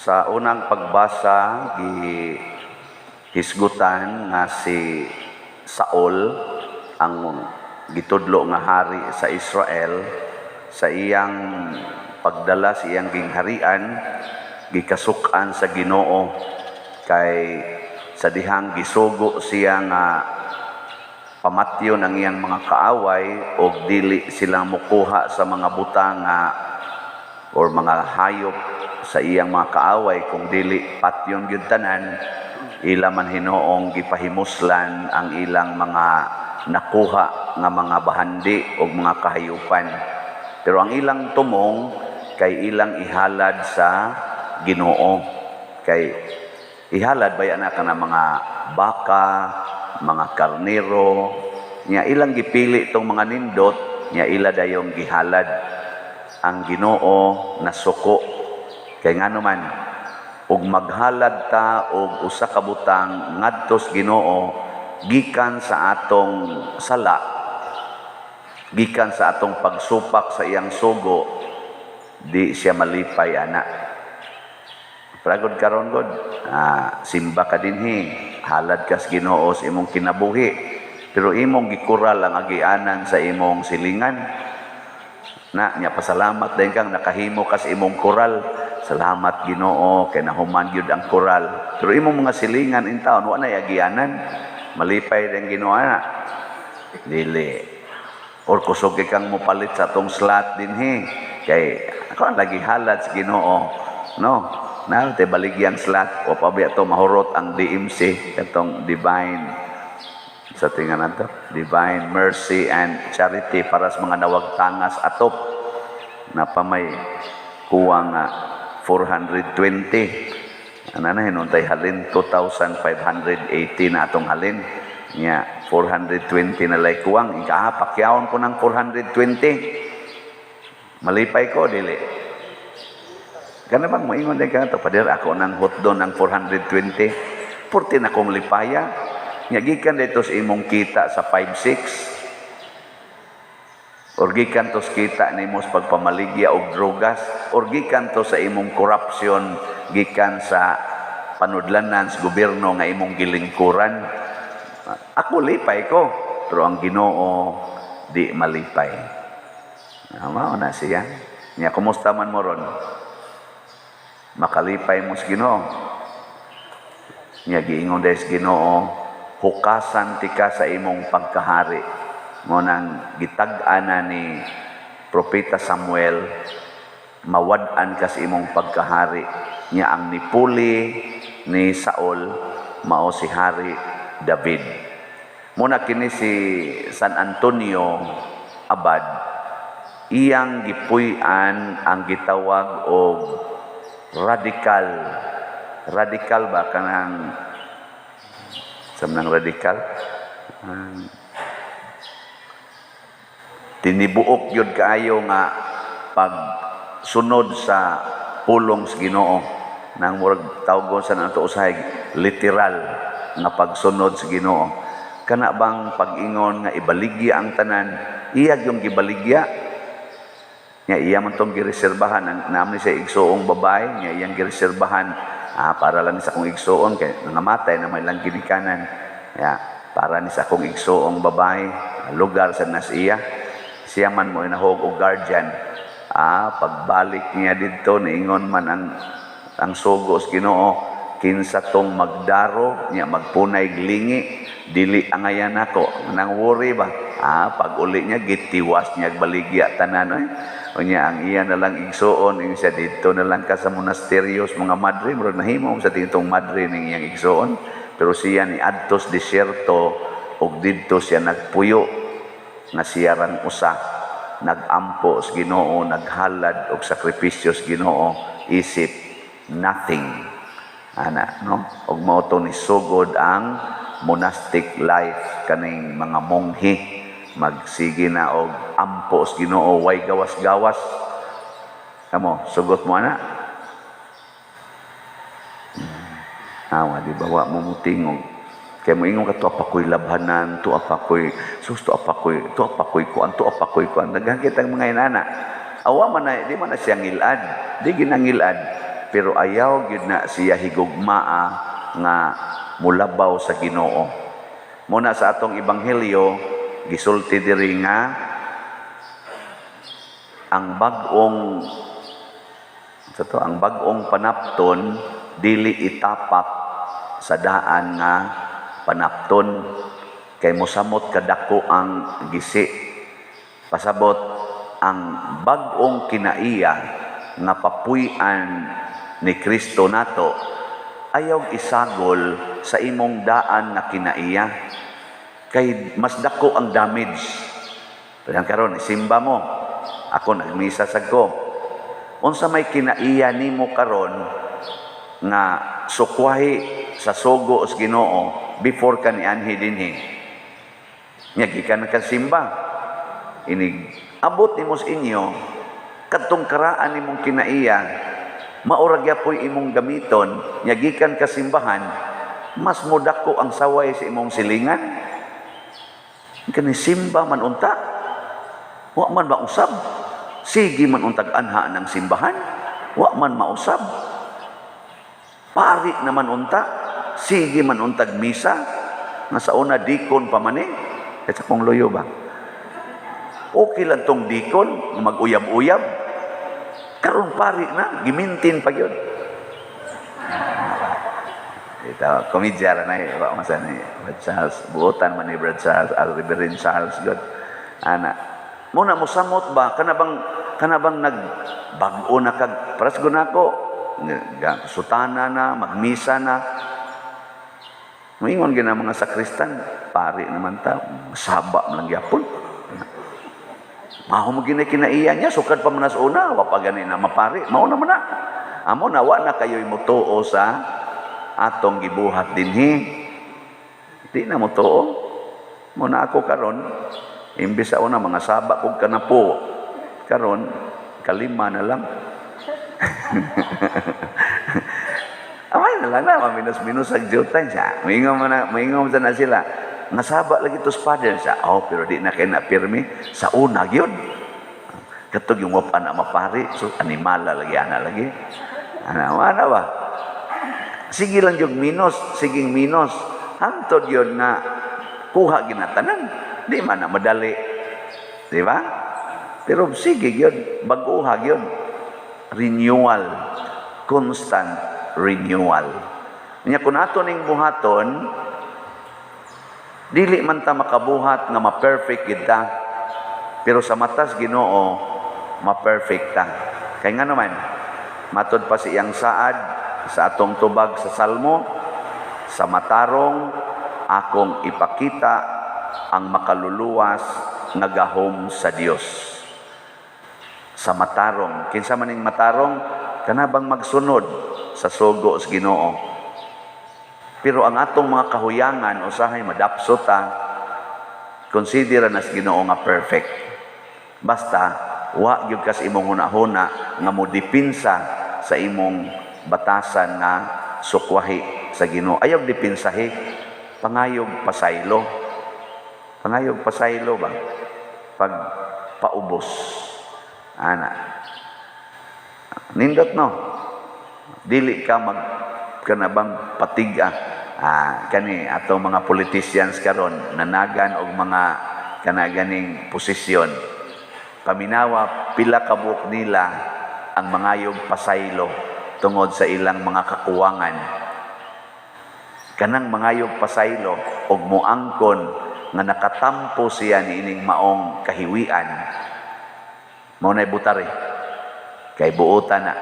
Sa unang pagbasa, gi hisgutan nga si Saul, ang gitudlo nga hari sa Israel, sa iyang pagdala sa iyang gingharian, gikasuk-an sa Ginoo kay sa dihang gisugo siya nga pamatyon ang iyang mga kaaway og dili sila mukuha sa mga butang nga or mga hayop sa iyang mga kaaway, kung dili patyon gyud tanan. Ila man hinuong gipahimuslan ang ilang mga nakuha nga mga bahandi og mga kahayupan, pero ang ilang tumong kay ilang ihalad sa Ginoo, kay ihalad baya na kana mga baka, mga karnero nya. Ilang gipili tong mga nindot nya, ila dayong gihalad. Ang Ginoo nasuko kay ngano man ug maghalad ta og usa ka butang ngadto sa Ginoo gikan sa atong sala, gikan sa atong pagsupak sa iyang sugo, di siya malipay ana. Pragod karon god, simba ka dinhi, halad ka sa Ginoo sa imong kinabuhi, pero imong gikural ang agianan sa imong silingan. Na nya pasalamat din kang nakahimo ka sa imong kural. Salamat, Ginoo, kay nahuman gyud ang kural. Pero imong mga silingan in town wa nay agianan. Malipay din Ginoo ana? Dili. Or kusog kang mopalit sa atong slot dinhi kay ako ang lagi halad sa Ginoo, no? Na te baligyang slot o pabiya to mahurot ang DMC, katong Divine sa tingan nato, Divine Mercy and Charity, para sa mga nawagtangas atop na pa may kuwang nga 420. Ano na hinuntay halin, 2,580 na atong halin nya, 420 na lay kuwang. Ika pakyawon ko ng 420, malipay ko dili? Kana bang moingon din ka to, "Pader, ako nang hotdon ng 420"? Purti na kong lipaya. Nya gikan dito sa imong kita sa 5-6 or gikan to sa kita nimo sa pagpamaligya og drogas or gikan to sa imong corruption, gikan sa panudlanan sa gobyerno nga imong gilingkuran. Ako lipay ko, pero ang Ginoo di malipay. Mao na siya. Nya kumusta man mo ron? Makalipay mo sa Ginoo? Nya giingon dahil sa Ginoo, "Hukasan tika sa imong pagkahari." Mo nang gitag-an na ni Propeta Samuel, mawad-an ka sa imong pagkahari. Nya ang nipuli ni Saul mao si Hari David. Muna kini si San Antonio Abad, iyang gipuy-an ang gitawag og radical. Radical ba kanang sa nang radical? Tinibuok yun kaayo nga pagsunod sa pulong sa Ginoo, nang murag tawgon sa nato usahay literal nga pagsunod sa Ginoo. Kana bang pag-ingon nga ibaligya ang tanan, iya yung gibaligya. Nga iya man tong gireserbahan ang naam ni siya igsuong babae nga iyang gireserbahan, para lang sa akong igsuon kay nangamatay na may lang ginikanan ya, para ni sa akong igsuong babae lugar sa nas iya. Siya man mo inahog og guardian. Pagbalik niya didto, niingon man ang sugo sa Ginoo, kinsa tong magdaro niya, magpunay glingi, dili angayan nako. Nang worry ba? Pag uli niya, gitiwas niya baligya tanan eh. Unya ang iya na lang igsuon ing siya, "Didto na lang ka sa monasteryo sa mga madre." Murag nahimo sa tintong madre ning iyang igsuon, pero siya ni adtos disyerto ug didto siya nagpuyo nga siya rang usa nagampo sa Ginoo, naghalad og sakripisyo sa Ginoo isip nothing ana, no? Og mao to ni sugod ang monastic life, kaning mga monghe magsige na og ampo sa Ginoo, way gawas-gawas. Kamo, sugot mo ana? Awa di ba wa mo mutingog? Kay moingon ka, "Tuwa pa ko'y labhanan, tuwa pa ko'y sus, tuwa pa ko'y kuan, tuwa pa ko'y kuan." Daghan kitang mga inana. Awa man na, di man na siya ngilad. Di ginangilad. pero ayaw gyud na siya higugmaa nga mulabaw sa Ginoo. Muna sa atong ebanghelyo gisulti diri nga ang bag-ong sa to, ang bag-ong panapton dili itapak sa daan nga panapton kay mosamot kadako ang gisi. Pasabot, ang bag-ong kinaiya nga papuy-an ni Kristo nato ayaw isagol sa imong daan nga kinaiya kay mas dako ang damage. Pero karon isimba mo, ako nagmisa sad ko, unsa may kinaiya nimo karon nga sukwahi sa sugo sa Ginoo before ka nianhi dinhi? Nya gikan ka simba, inig abot nimo sa inyo, kadtong karaan nimong kinaiya maura gyapoy imong gamiton. Nya gikan ka simbahan, mas modako ang saway sa imong silingan. Kani simba man unta, wa man mausab, sige man untag anha ng simbahan, wa man mausab, pari naman unta, sige man untag misa, nga sa una dikon pa man eh. Sa kong loyo ba, okay lang tong dikon nga mag-uyab-uyab, karon pari na, gimintin pa gyud. Ito, komedya ra na eh. Wa man sa ni Brad Charles. Buotan man ni Brad Charles, al Reverend Charles God. Ana. Muna mosamot ba kana bang nagbag-o na kag paras nako, sutana na, magmisa na. Moingon gina mga sakristan, pari naman ta, saba man lang gyapon. Mao mo gina kinaiya niya, sukad pa man sa una, wa pa gani na mapari. Mao na man na. Amo na wa na kayo'y mutuo sa atong gibuhat dinhi. Di na mutuo. Mo na ako karon, imbis sa una mga saba kog kanapo, karon kalima na lang. Amay na lang na, minus-minus ang jutan siya. Moingon man na, moingon sa na sila. Nasaba lagi to father siya. Oh, pero di na kay na pirmi sa una gyud. Katog yung wap na mapari, so animala lagi ana lagi. Ana, ana ba? Sige lang yung minus, siging minus. Hantod yun nga kuha ginatanan. Di man na madali. Di ba? Pero sige yun, baguha yun. Renewal. Constant renewal. Nya kung ato ning buhaton, dili man ta makabuhat nga ma-perfect kita. Pero sa matas Ginoo, ma-perfect ta. Kay nga naman, matod pa sa iyang saad sa atong tubag sa Salmo, sa matarong akong ipakita ang makaluluwas nga gahom sa Dios. Sa matarong, kinsa man ning matarong, kana bang magsunod sa sugo sa Ginoo. Pero ang atong mga kahuyangan usahay madapso ta, consider na sa Ginoo nga perfect. Basta wa gyud ka sa imong hunahuna nga modipinsa sa imong batasan nga sukwahi sa Ginoo. Ayaw dipinsahi, pangayog pasaylo. Pangayog pasaylo ba? Pag paubos. Ana. Nindot no. Dili ka mag kanabang patiga. Kani atong mga politicians karon nanagan og mga kanaganing posisyon. Paminawa pila ka buok nila ang mangayog pasaylo tungod sa ilang mga kakuwangan. Kanang mangayog pasaylo og moangkon nga nakatampo siya niining maong kahiwian. Mao nay butari. Kay buotan na.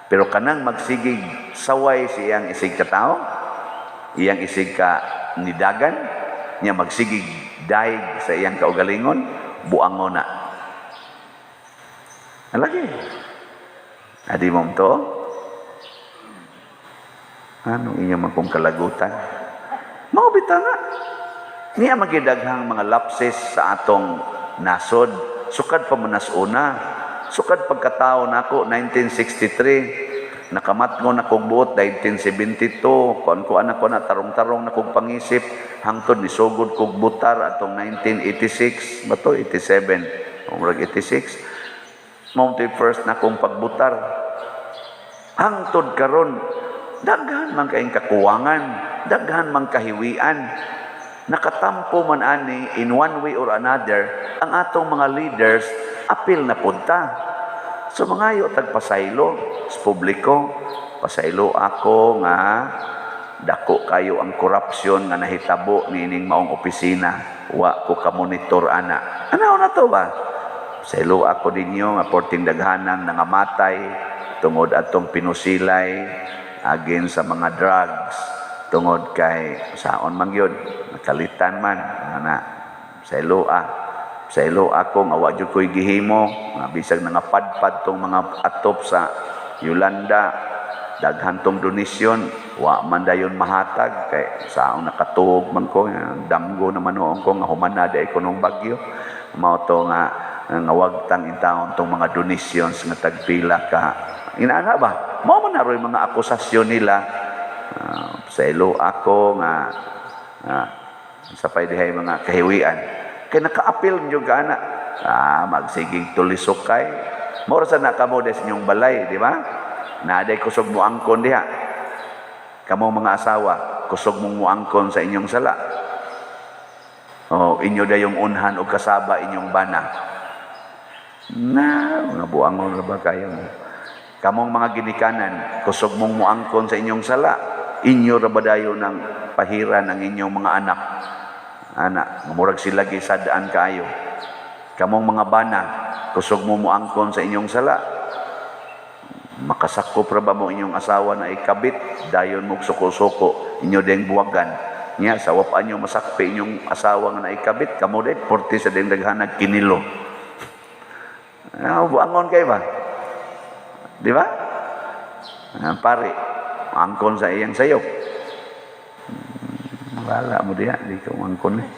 Pero kanang magsigig saway siyang isig katao, iyang isig ka nidagan, niya magsigig daig sa iyang kaugalingon, buangon na. Alagi. Adi mo to? Ano inyo man kong kalagutan? Mao bitaw nga. Niya magidaghang mga lapses sa atong nasod. Sukad pa man una. Sukad pagkatao nako 1963, nakamatngon na kog buot 1972, kuan kuan ako na tarong-tarong na kog pangisip hangtod nisugod kog butar atong 1986 ba to, 87, murag 86 mao first na kong pagbutar. Hangtod karon, daghan man kayong kakuwangan, daghan man kahiwian. Nakatampo man ani in one way or another ang atong mga leaders, apil na pud ta. So mangayo tag pasaylo sa publiko, pasaylo ako nga dako kayo ang korupsyon nga nahitabo niining maong opisina, wa ko ka-monitor ana. Ano na to ba? Pasaylo ako ninyo nga porting daghanang nangamatay tungod atong pinusilay agin sa mga drugs, tungod kay saon man gyud nakalitan man ana. Pasaylo ah, pasaylo ako nga wa jud ko'y gihimo nga bisag nangapadpad tong mga atop sa Yolanda, daghan tong donasyon, wa man dayon mahatag kay saong nakatuog man ko, damgo naman noon ko nga humana day ko nung bagyo. Mao to nga nga wagtang intawon tong mga donations nga tagpila ka inaana ba. Mao man naroy mga akusasyon nila. Pasaylo ako nga sa pay dihay mga kahiwian kay nakaapil gyud ka ana, magsigig tulisokay. Mao ra sa nakamo des inyong balay, di ba? Naaday kusog mo angkon diha. Kamo mga asawa, kusog mong muangkon sa inyong sala. O inyo dayong unhan og kasaba inyong bana. Na, mga buangon ra ba kayo? Kamong mga ginikanan, kusog mong muangkon sa inyong sala. Inyo ra ba dayon ng pahiran ang inyong mga anak? Ana, murag sila gisadaan kaayo. Kamong mga bana, kusog mo muangkon sa inyong sala. Makasakop ra ba mo inyong asawa na ikabit, dayon mo suko-suko, inyo ding buwagan. Nya, sa wapaan nyo masakpi inyong asawa nga naikabit, kamo din, porti sa ding daghanag kinilo. Buangon kayo ba? Di ba? Pare, angkon sa iyang sayop. Wala mo diha, di ko angkon eh.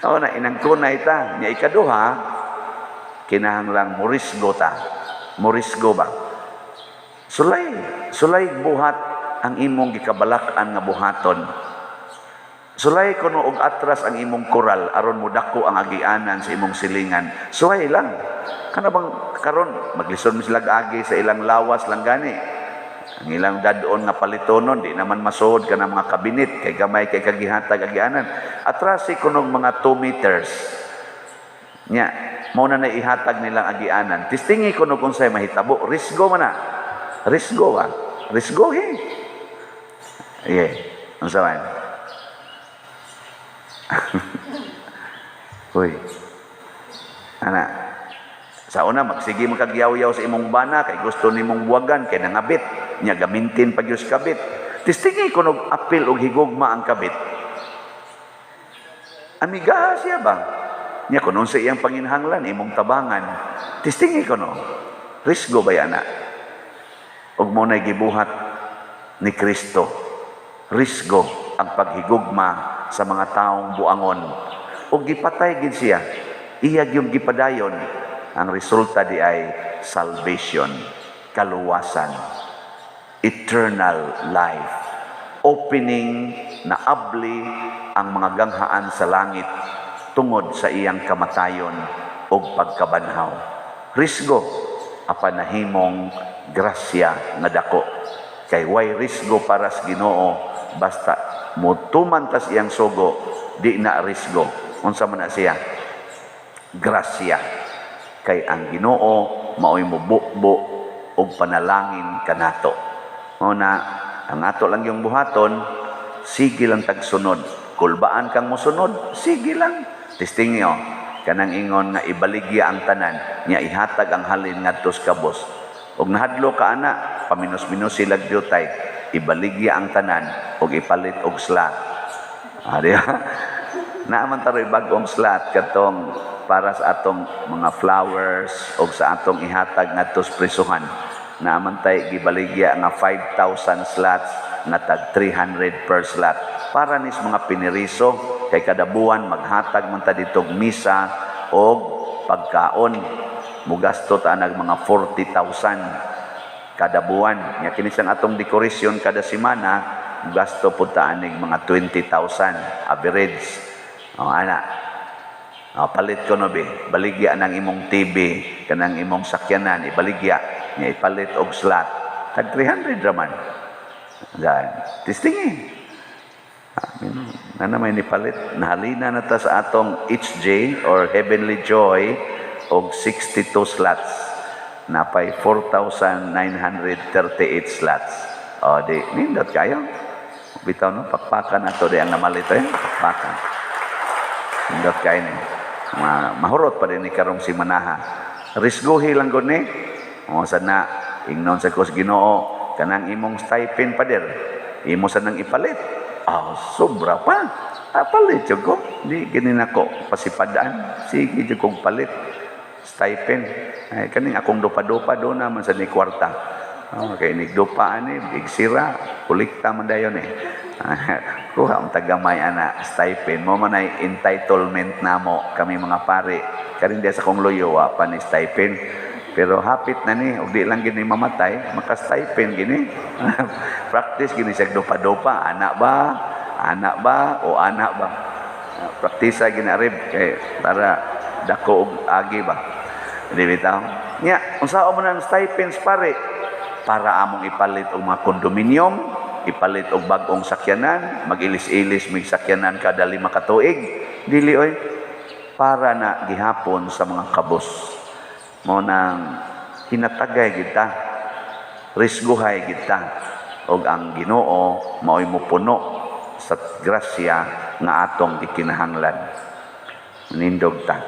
O na, inangkon na ita. Nya ikaduha, kinahanglang morisgo ta. Morisgo ba? Sulay, sulay buhat ang imong gikabalak-an nga buhaton. Sulay kuno og atras ang imong koral aron modako ang agianan sa imong silingan. Suway lang. Kana bang karon maglisod mi sila agi sa ilang lawas lang gani. Ang ilang dadon nga palitonon di naman masuod kana mga kabinet kay gamay kay kagihatag agianan. Atrasi kuno mga 2 meters. Nya, mao na naihatag nilang agianan. Tistingi kuno kung say mahitabo, risgo man na. Risgo ba? Risgo he. Yeah. Unsa man? Uy. Ana. Sa una magsige man kagyaw-yaw sa imong bana kay gusto nimong buwagan kay nangabit. Nya gamintin pag yus kabit. Tistingi kuno apil og higugma ang kabit. Amiga siya ba? Nya kuno sa iyang panginhanglan imong tabangan. Tistingi kuno. Risgo ba yana? Og mo nay gibuhat ni Kristo. Risgo ang paghigugma sa mga taong buangon. Og gipatay gid siya. Iya gyud gipadayon. Ang resulta di ay salvation, kaluwasan, eternal life. Opening na abli ang mga ganghaan sa langit tungod sa iyang kamatayon og pagkabanhaw. Risgo apan nahimong grasya nga dako. Kay way risgo para sa Ginoo basta motuman tas iyang sugo, di na risgo. Unsa man na siya? Grasya. Kay ang Ginoo maoy mobukbo og panalangin kanato. Mao na ang ato lang yung buhaton, sige lang tagsunod. Kulbaan kang mosunod, sige lang. Testing niyo, kanang ingon nga ibaligya ang tanan, nya ihatag ang halin ngadto sa kabos. Og nahadlo ka ana, paminos-minos sila gyutay, ibaligya ang tanan og ipalit og slot. Di ba? Naaman taroy bag-ong slot katong para sa atong mga flowers og sa atong ihatag ngadto sa prisuhan. Naaman tay gibaligya nga 5,000 slots nga tag 300 per slot. Para nis mga piniriso kay kada buwan maghatag man ta ditog misa og pagkaon. Mugasto ta nag mga 40,000 kada buwan. Nya kini sang atong dekorasyon kada semana, mugasto pud ta anig mga 20,000 average. O ana. Ah, palit ko no be, baligya ng imong TV, kanang imong sakyanan, ibaligya, nya ipalit og slot. Tag 300 raman. Yan. Testingi. Na naman nipalit, nahalina na ta sa atong HJ or Heavenly Joy og 62 slots. Napay 4,938 slots. O di, nindot kayo. Bitaw no, pakpakan ato di ang namalit eh. Pakpakan. Nindot kayo ni. Mahurot pa din ni karong si Manaha. Risguhi lang gud ni. O sa na, ingnon sa kos Ginoo, kanang imong stipend, pader. Imo sa nang ipalit. Ah, sobra pa. Ah, palit jud ko. Di gini nako pasipadaan. Sige jud kong palit. Stipend. Ay, kaning akong dupa-dupa do naman sa ni kwarta. Oh, kay nigdupa ani, igsira, kolekta man dayon eh. Kuha ang tagamay ana stipend mo man ay entitlement namo kami mga pare. Karin sa kong luyo wa pa ni stipend. Pero hapit na ni, og di lang gini mamatay, maka-stipend gini. Practice gini siya dupa-dupa, anak ba? Anak ba o anak ba? Praktisa gini arib kay para dako og agi ba. Di bitaw? Nya, unsa mo nang stipends, pare? Para among ipalit og mga kondominium, ipalit og bag-ong sakyanan, mag-ilis-ilis mig sakyanan kada 5 ka tuig. Dili oy. Para na gihapon sa mga kabos. Mo nang hinatagay kita, risguhay kita, og ang Ginoo maoy mopuno sa grasya nga atong gikinahanglan. Nindog ta.